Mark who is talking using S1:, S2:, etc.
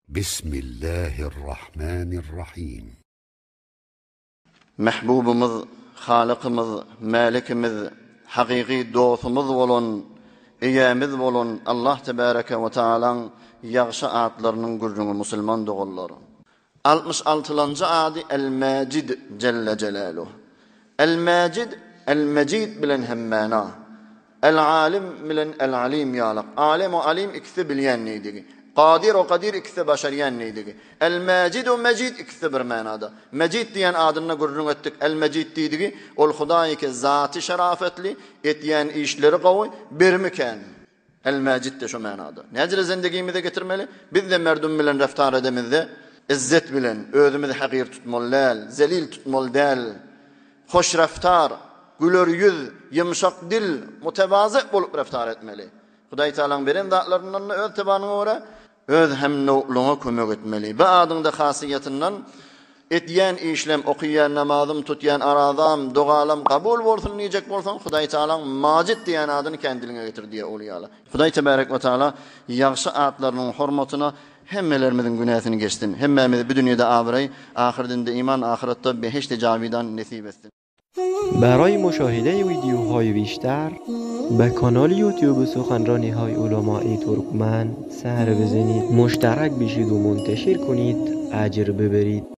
S1: Bismillahirrahmanirrahim.
S2: Mähbubymyz, Halykymyz, Mälikimiz, hakyky dostumyz bolan, Eýämiz bolan Allah Tebäreke we Taalaň ýagşy atlarynyň gürrüňi musulman doganlar. Altmyş altylanjy ady El-Mäjid Jelle Jelaluh. El-Mäjid, El-Mejid bilen hemmana. El-Alim bilen El-Alim ýalak. Alem we Alim ikisi bilýän diýdigi. Kadir we Kadir ikisi başarýan diýdigi. El-Mäjid we Mejid ikisi bir manada. Mejid diýen adynda gürrüň etdik. El-Mejid diýdigi, ol Hudaýyky zaty şerafetli, etýän işleri gowy, berimi kän. El-Mäjid-de şo manada. Näjele zendigimize getirmeli? Biz-de merdum bilen reftar edemizde, izzet bilen, özümizi hakyr tutmaly däl, zelil tutmaly däl. Hoş reftar, güler ýüz, ýumşak dil, mutewazy bolup reftar etmeli. Hudaý Tagalaň beren zatlaryndan-da öz tebanyňa görä, öz hemnowluňa kömek etmeli. Bu adyň-da hasyýetyndan Edýän işlem, okyýan namazym, tutýan arazam, dogalam kabul bolsun diýjek bolsaň, Hudaý Tagalaň Majid diýen adyny kän diliňe getir diýýär owliýalar. Hudaý Tebarek we Taala ýagşy atlarynyň hormatyna hemmelerimiziň günäsini geçsin. Hemmämize bu dünýede abraý, ahyrdinde iman, ahyratda behişdi jawidan nesip etsin.
S3: برای مشاهده ویدیوهای بیشتر به کانال یوتیوب سخنرانی های علمای ترکمن سر بزنید مشترک بشید و منتشر کنید اجر ببرید.